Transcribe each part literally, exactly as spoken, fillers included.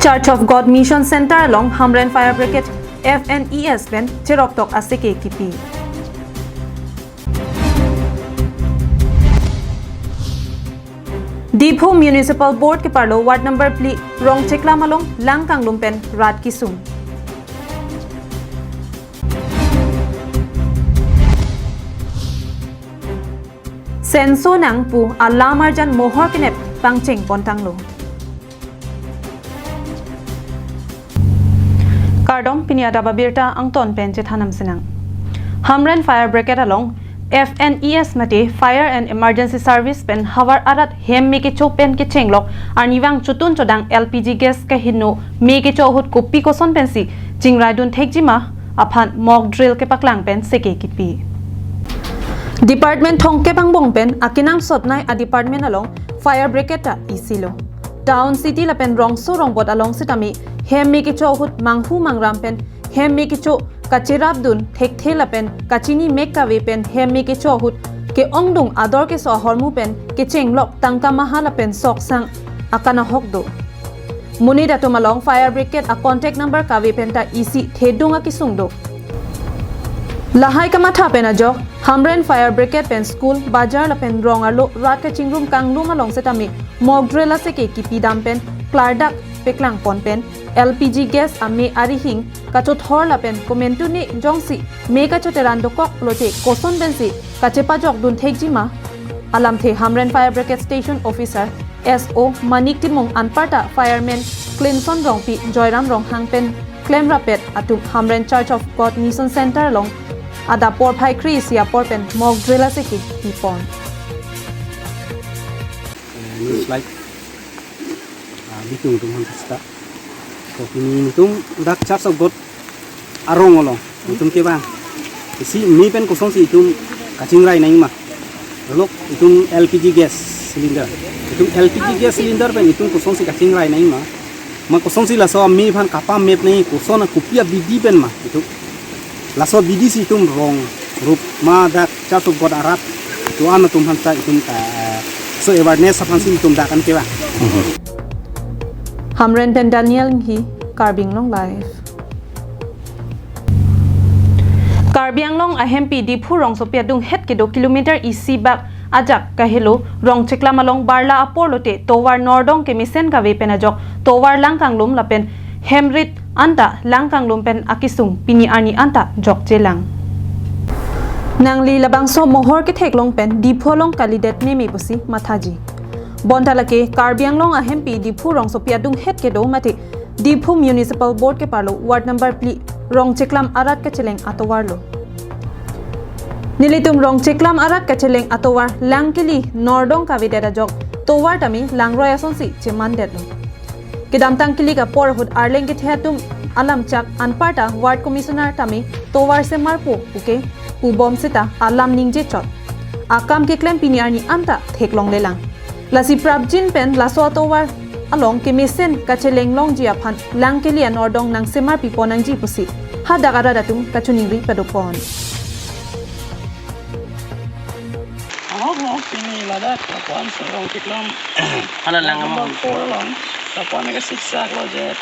Church of God Mission Center along Hamren Fire Brigade F N E S pen cheroktok aseke kipi. Diphu Municipal Board keparlo ward number phli Rongcheklam along lang kanglum pen rat kisung. Senso nang pu alam arjan mohor kenep pangcheng pontanglo. Kardom, pini adap abirta angton pen chethanam sinang. Hamren Fire Brigade along F N E S mate Fire and Emergency Service pen havar arat hem me kecho pen kechenglok arnivang chotun chodang L P G gas kaheno me kecho ahut kopi koson pensi chingraidun thekjima aphan mock drill kepaklang pen seke kipi. Department thomkep angbong pen akenangsot nei a department along fire brigade ta isilo. Town, city lapen rongso rongbot along sitame hem me kecho ahut manghu mangram pen hem me kecho kacherapdun thekthe lapen kachini mek kave pen hem me kecho ahut ke-ongdung ador keso ahormu pen kechenglok tangka maha lapen soksang akanahok do. Monit atum along fire brigade a contact number kave pen ta isi thedung akesung do. Lahai kamatha pen ajok Hamren Fire Brigade pen school, bajar lapen rong arlo rat kachingrum kanglum along sitame mock drill aseke kipidam pen klardak peklang pon pen L P G gas ame arihing kachothor lapen komentu ne jongsi me kachoteran dokok lote koson pensi kachepajokdun thekjima. Alamthe Hamren Fire Brigade Station Officer S O Manik Timung anparta fireman Clinton Rongpi, Joyram Ronghang pen klemrapet atum Hamren Church of God Mission Center along adap porphai kre-isi apor pen mock drill aseke pipon. Eh, news live. Ah, bitung tum han pista. So, pini itum dak Church of God arong along itum kevang. Isi me pen kosonsi itum kachingrai nangma. Lok itum L P G gas cylinder. Itum L P G gas cylinder pen itum kosonsi kachingrai nangma. Ma kosonsi laso me aphan kapamep nang, koson kopi abidi pen ma itum. Laso abidi si itum rong rup ma dak Church of God arat do-an atum aphan ta itum ka, so awareness aphansi itum dak an kevang. Hamren pen Daniel Enghi, Karbi Anglong Live. Karbi Anglong ahempi Diphu rongsopi adunghet kedo kilometer isi bak ajak kahelo Rongcheklam along barla apor lote tovar nordong kemesen kave pen ajok tovar lang kanglum lapen hemrit anta lang kanglum pen akesung pini arni anta jokjelang. Nangli labangso mohor ketheklong pen Diphu along kalidet meme pusi mathaji. Bonta lake Karbi Anglong ahempi Diphu rongsopi adunghet kedo mate Diphu Municipal Board keparlo ward number phli Rongcheklam arat kacheleng atovar lo. Nelitum Rongcheklam arat kacheleng atovar lang kili nordong kavedet ajok tovar tame langroi asonsi chemandetlo. Kedamtang kilik apor ahut arleng kethe atum alam chak anparta ward commissioner tame tovar semarpo puke pubom seta alam ningje chot. Akam keklem pini arni anta theklonglelang. Lasi prapjin pen laso atovar along kemesen kacheleng longji aphan lang kili anordong nangsemar pipon nangji pusi hadak arat atum kachiningri padopon. Ahok lo, pini ladak lapuan si Rongcheklam. Hala lang number four along. Lapuan ke siksak lo je.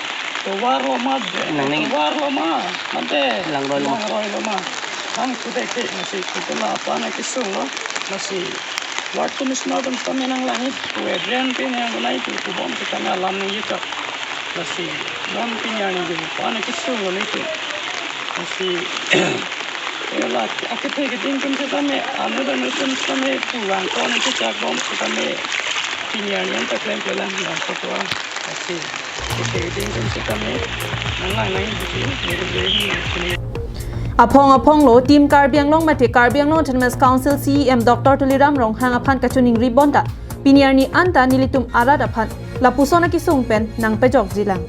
Tovar lo ma je. Nang ning. Tovar lo ma. Mate. Langroi lo ma. Langroi lo ma. Ang kutek te nasi kutu lapuan ke sung lo. Nasi ward commissioner dam kami nanglang. Kue drain pen yang gunai tu kubom kita na alam ni yito. Nasi non pini arni je lapuan ke sung lo ni tu. Nasi Ela, akethe keding tum setame, anu dan tum setame, pulang kon kechak bom setame, pini arni anta klem pelang, bang kotua, asi, akethe keding tum setame, nanglang nang isi, nang isi, nang isi. Aphong aphong lo, Team Karbi Anglong mate Karbi Anglong Autonomous Council C E M Doctor Tuliram Ronghang aphan kachiningri bonta, pini arni anta nelitum arat aphan lapuson akesung pen nangpejokjilang.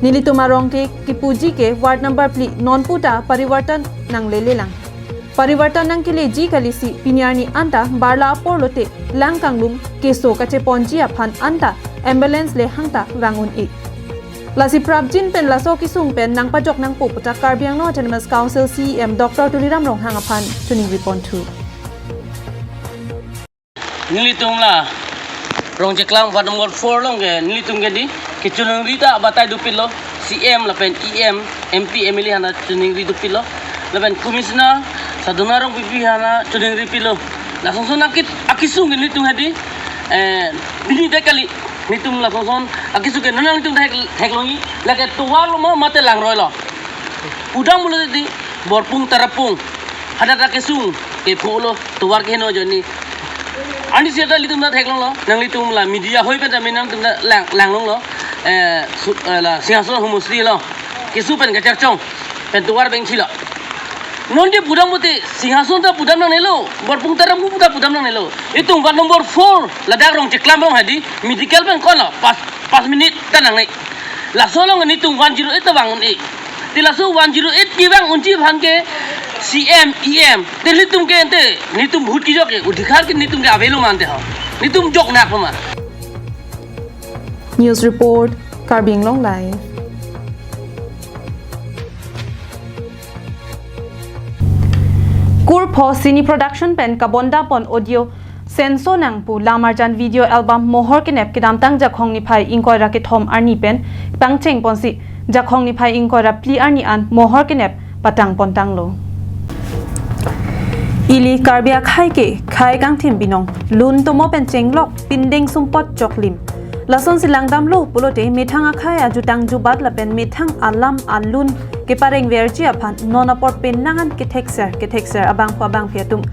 Nelitum arong ke kipuji ke ward number phli nonpu ta parivartan nanglelelang. Parivartan nangkeleji kalisi pini arni anta barla apor lote lang kanglum keso kacheponji aphan anta ambulance le hangta vang un-e. Lasi prapjin pen laso kesung pen nangpajok nangpo pu ta Karbi Anglong Autonomous Council C E M Doctor Tuliram Ronghang aphan chiningri ponthu. Nelitum la Rongcheklam ward number four along ke nelitum ke di kechoningri ta batai dopiklo, C M lapen E M, M P, M L A aphan ta choningri dopiklo, lapen Commissioner Sadhana Rongpipi aphan ta choningri pilo. Lasonson aki-, akesung ke nelitum hedi, eh, pini ta kali, nelitum lasonson akesung ke non nanglitum thek, theklongji, lake tovar lo ma mate langroi lo. Pudam pulo di Borpung Tarapung. Hadak akesung ke phulo, tovar keheno ajoine. Arni seta nelitum ta theklonglo, nanglitum la media hoi pen ta me nangtum ta lang, langlonglo. Eh, su-, eh, la Singhason homosti lo. Keso pen kacharchong pen tovar bengsi lo. Non di pudam pulote Singhason ta pudam nangnelo, Borpung Tarapung ta pudam nangnelo. Itum ward number four, ladak Rongcheklam rong hedi, medical pen konlo, pas, pas minute ta nangne. Laso along nelitum one zero eight ta vang un-e. Te laso one zero eight kevang unji aphan ke C M, E M, te nelitum ke ante, nelitum vote kejok ke, odhikar ke nelitum ke avelo ma ante ho. Nelitum jok nak ma. News report, Karbi Anglong Live. Kurpho Cine Production pen kabondapon audio Senso Nang pu Lamarjan video album Mohor Kenep kedamtang Jakhong niphai ingkoi ra kethom arni pen pangchengponsi Jakhong niphai ingkoi ra phli arni an Mohor Kenep patangpontanglo. Ili Karbi akhai ke khei kangthim binong, lun tomo pen chenglok, pindeng sumpot choklim. Lasonsi langdamlo pulote methang akhai ajutang jubat lapen methang alam alun keparengverji aphan non apor penang an kethekser kethekser abangphu abangphi atum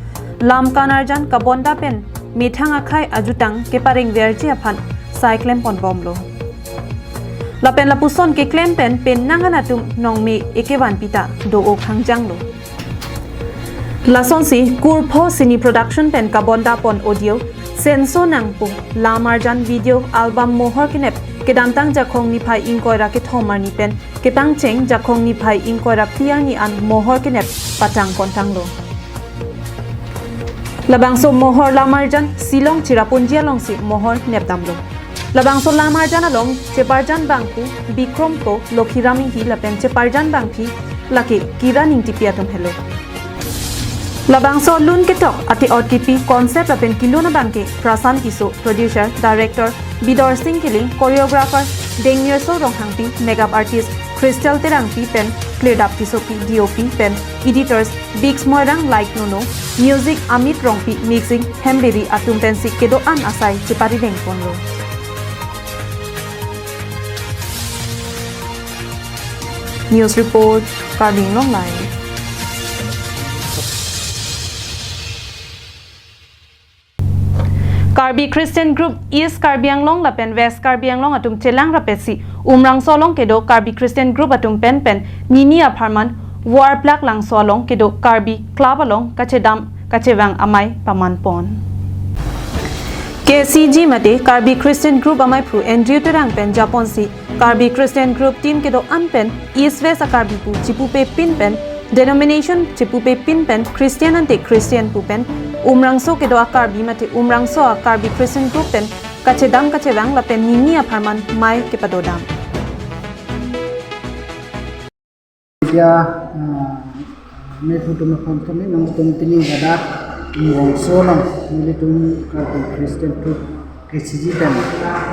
lam kanarjan kabonda pen methang akhai ajutang keparengverji aphan sai klemponbomlo. Lapen lapuson keklem pen penang an atum nongme ekevanpi ta do-o khangjanglo. Lasonsi Kurpho Cine Production pen kabondapon audio Senso Nang pu Lamarjan video album Mohor Kenep kedamtang Jakhong niphai ingkoi ra kethom arni pen kepangcheng Jakhong niphai ingkoi ra phli arni an Mohor Kenep patangpontanglo. Labangso Mohor Lamarjan Shillong Cherrapunji alongsi Mohor nepdamlo. Labangso Lamarjan along cheparjan bangphu Bikrom Kro, Lokhiram Ingti lapen cheparjan bangphi lake Kiran Ingtipi atum helo. Labangso lun ketok ate-ot kipi concept lapen kelun abang ke Prasant Tisso, producer, director Bidorsing Killing, choreographer Dengmirso Ronghangpi, makeup artist Crystal Terangpi pen Klirdap Tissopi, D O P pen editors Biggs Moirang, Light Nono, music Amit Rongpi, mixing Hemriri atum pensi kedo-an asai cheparidengponlo. News report, Karbi Anglong Live. Karbi Christian Group East Karbi Anglong lapen West Karbi Anglong atum chelang rapetsi Umrangso along kedo Karbi Christian Group atum pen pen nini apharman Warplak Langso along kedo Karbi Club along kachedam kachevang amei pamanpon. K C G mate Karbi Christian Group ameiphu Andrew Terang pen japonsi Karbi Christian Group team kedo-an pen East West a-Karbi pu chipupepin pen, denomination chipupepin pen, Christian ante Christian pu pen, Umrangso kedo a-Karbi mate Umrangso a-Karbi Christian Group pen kachedam kachevang lapen nini apharman mei kepadodam. Media, ah, ameiphu atum aphan kami nangtum pini ladak Umrangso along nelitum Karbi Christian Group K C G pen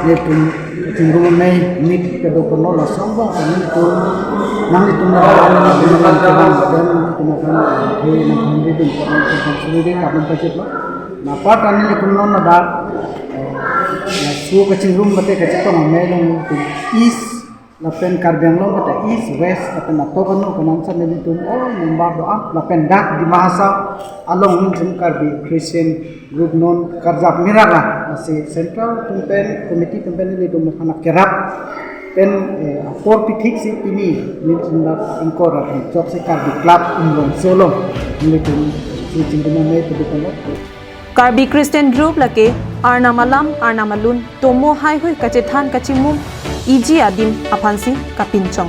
nelitum kachingrum amei meet kedoponlo, laso angbong pen nelitum, nanglitum ladak nelitum nangkevang lapen nelitum aphan, eh, nangkevang nelitum aphan suri kardom pajirlo. Anparta nelitum non ladak, eh, laso kachingrum mate kachetong amei along nelitum East lapen Karbi Anglong mate East, West, lapen atok anu kanan sa nelitum all member do-an, lapen dak Dima Hasao along nelitum Karbi Christian Group non karjap mirak ra, lasi central atum pen, committee atum pen nelitum aphan kerap pen, eh, apor pithiksi pini nelitum dak ingkoi ra kethom chokche Karbi Club Umrangso along nelitum si chingrum amei kedoponlo. Karbi Christian Group lake Arnam alam, Arnam alun, tomo haihui kachethan kachimum iji adim aphansi kapinchong.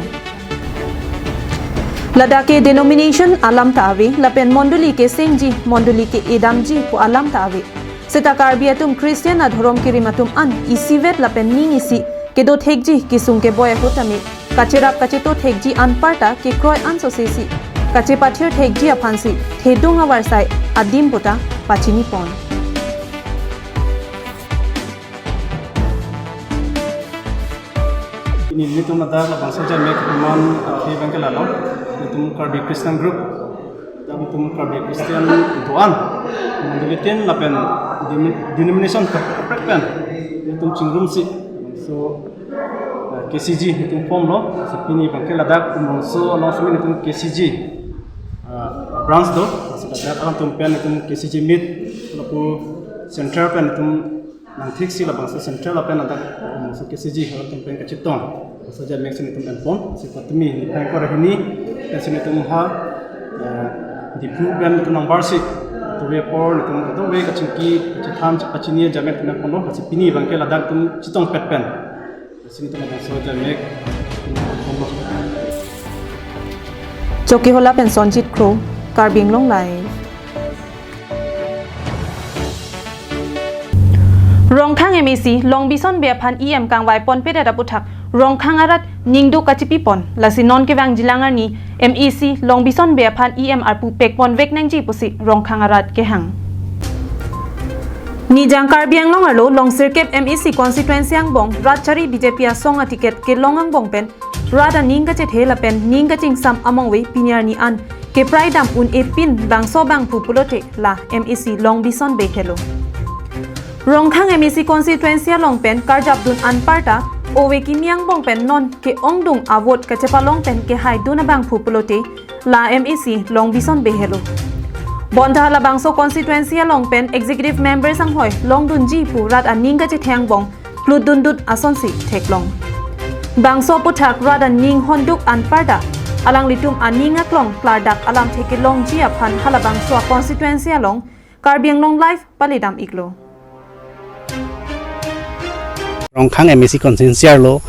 Ladak ke denomination alam ta ave, lapen mondoli kesengji, mondoli ke-edamji pu alam ta ave. Seta Karbi atum Christian adhorom kerim atum an isivet lapen ning isi kedo thekji kesung keboi ahut tame kacherap kacheto thekji anparta kekroi ansose si kachepathir thekji aphansi thedung avarsai adim puta pachinipon. Nelitum ladak labangso ajat mek amen, ah, ke abangke lalo. Nelitum Karbi Christian Group. Ladak nelitum Karbi Christian doan. Mandalitin lapen dem-, denomination kaprek pen nelitum chingrumsi. So, ah, K C G nelitum form lo. So pini abangke ladak Umrongso along simi nelitum K C G, ah, branch do. So ladak alangtum pen nelitum K C G meet, lapu central pen nelitum nangthiksi labangso central lapen ladak, um, so K C G alangtum pen kachetong. So ajat mek si nelitum pen pon, si patumi niphai ingkoi ra hini, pen si nelitum ha, eh, Diphu pen nelitum nangbarsi, tuve apor nelitum kadokave kachingki, kachethan, kachepachini ajat mek nelitum pen ponlo, si pini abangke ladak nelitum chetongpet pen. Si nelitum labangso ajat mek nelitum pen ponlo. Chokihola pen Sonjit Kro, Karbi Anglong Live. Rongkhang M A C Longbison Bey aphan E M kangvai ponpedet aputhak Rongkhang arat ningduk kachipipon, lasi non kevang jilang arni M A C Longbison Bey aphan E M arpu pekponvek nangji pusi Rongkhang arat kehang. Nijang Karbi Anglong arlo longsirkep M A C constituency angbong rat chari B J P asong aticket kelong angbong pen rat aning kachethe lapen ning kachingsam among ve pini arni an kepraidam un-epin bangso abangphu pulote la M A C Longbison Bey helo. Rongkhang M A C constituency along pen karjapdun anparta ove kimi angbong pen non ke-ongdung a-vote kachepalong pen kehaidun abangphu pulote la M A C Longbison Bey helo. Bonta labangso constituency along pen executive members anghoi longdunji pu rat aning kachethe angbong plutdundut asonsi theklong. Bangso aputhak rat aning honduk anparta alanglitum aning aklong klardak alamthe kelongji aphan halabangso a-constituency along Karbi Anglong Live palidam iklo. Rongkhang M A C constituency arlo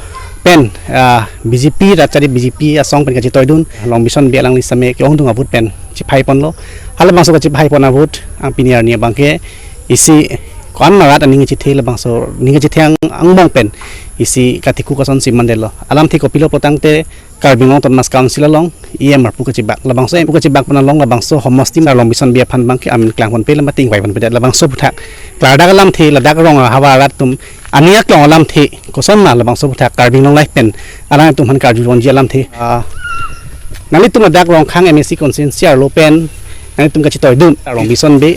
pen, ah, B J P, rat chari B J P asong pen kachetoidun Longbison Bey alangli same ke-ongdung a-vote pen chephaiponlo. Halabangso kachephai pon a-vote ang pini arni abangke isi ko-an ma rat aning chethe labangso ning chethe ang angbong pen isi katikuk asonsi mandetlo. Alamthe kopilo pulotangte Karbi Anglong Autonomous Council along E M arpu kachebak. Labangso arpu kachebak pen along labangso homosti Sar Longbison Bey aphan abangke amen klangponpe lama tingvaiponpedet labangso aputhak klardak alamthe ladak rong ahavar arat atum aning aklong alamthe koson ma labangso aputhak Karbi Anglong Live pen alangtum aphan karjuponji alamthe. Ah, nanglitum ladak Rongkhang M A C constituency arlo pen nanglitum kachetoidun Longbison Bey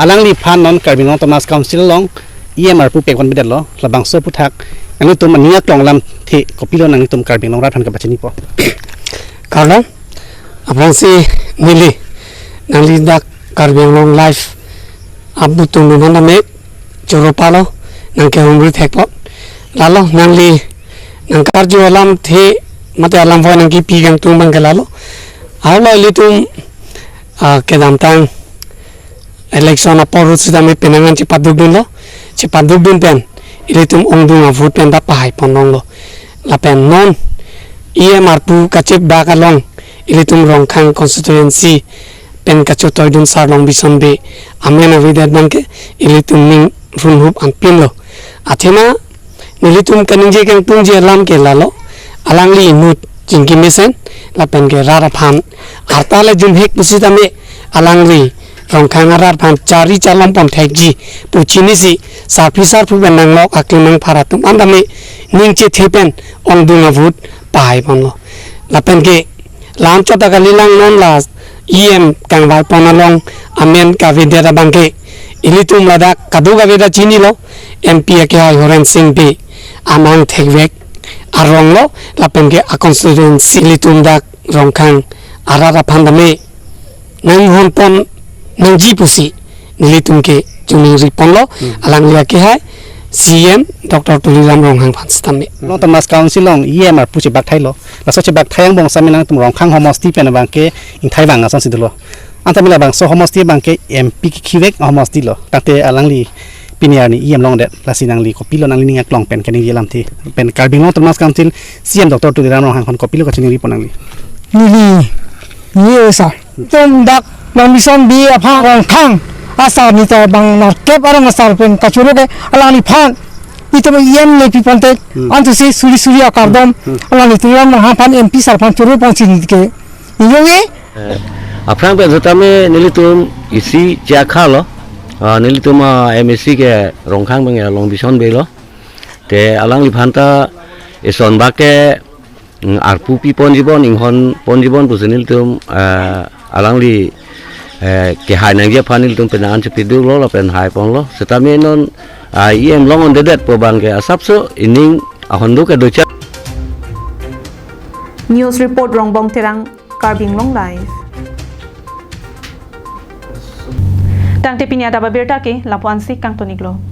alangliphan non Karbi Anglong Autonomous Council along E M arpu pekponpedetlo, labangso aputhak nanglitum aning aklong alamthe kopilo nanglitum Karbi Anglong arat aphan kapachinipo? Kardom, aphrangsi neli nangli dak Karbi Anglong Live abutong numan dame choro palo nangkehumri thekpon. Lalo nangli nangkarju alamthe mate alam voi nangkipi kangtung abangke lalo. Ahok lo ilitum, ah, kedamtang election apor sitame penang an chepadukdunlo, chepadukdun pen ilitum ongdung a-vote pen ta pahaiponlonglo. Lapen non E M arpu kachebak along ilitum Rongkhang constituency pen kachetoidun Sar Longbison Bey amen avedet abangke ilitum ning runhup anpinlo. Athema nelitum kaningje kangtungji alam ke lalo, alangli inut chingki mesen lapen ke rat aphan arta le jumhek pusitame alangli Rongkhang arat aphan chari chalom ponthekji pu chinisi sarpi sarpo pen nanglok akemang phar atum an tame ning chethe pen ongdung a-vote pahaiponlo. Lapen ke la-anchot ta kalilang, non la E M kangvaipon along amen kavedet abangke ilitum ladak kadokave ta chinilo, M P akehai Horen Sing Bey amang thekvek arong lo, lapen ke a-constituency ilitum dak Rongkhang arat aphan tame nanghonpon nangji pusi nelitum ke choningriponlo, hmm, alangli akehai C E M Doctor Tuliram Ronghang aphan sitame. Long Autonomous Council along E M arpu chebakthai lo. Laso chebakthai angbong sitame nangtum Rongkhang homosti pen abangke ingthai vang asonsi dolo. Anta mila bangso homosti abangke M P kikhivek homosti lo. Tangte alangli pini arni E M longdet. Lasi nangli kopilo nangli ning aklong pen kaningje alamthe pen Karbi Anglong Autonomous Council C E M Doctor Tuliram Ronghang aphan kopilo kachiningripo nangli? Neli, neli esa. Itum dak Longbison Bey aphan Rongkhang asar nita bang nerkep arong asar pen kachoro ke alangliphan itum E M le piponte, hmm, antusi suri suri akardom, hmm, alanglitum Ram Ronghang aphan M P sar aphan choro pon sini ke. Iyong e? Eh, aphrang pen sitame nelitum isi chakha lo. Ah, nelitum a-M A C ke Rongkhang abang ya Longbison Bey lo. Te alangliphan ta Eson bak ke, mm, arpu pi ponji bon, inghon ponji bon pusi nelitum, eh, alangli, eh, kehai nangji aphan nelitum penang an chepiduklo lapen hai ponlo. Setame non, ah, E M Longondedet pu abang ke asapso ining ahon do ke docha. News report Rongbong Terang, Karbi Anglong Live. Tangte pini adap abirta ke lapu-an si kangton-iklo.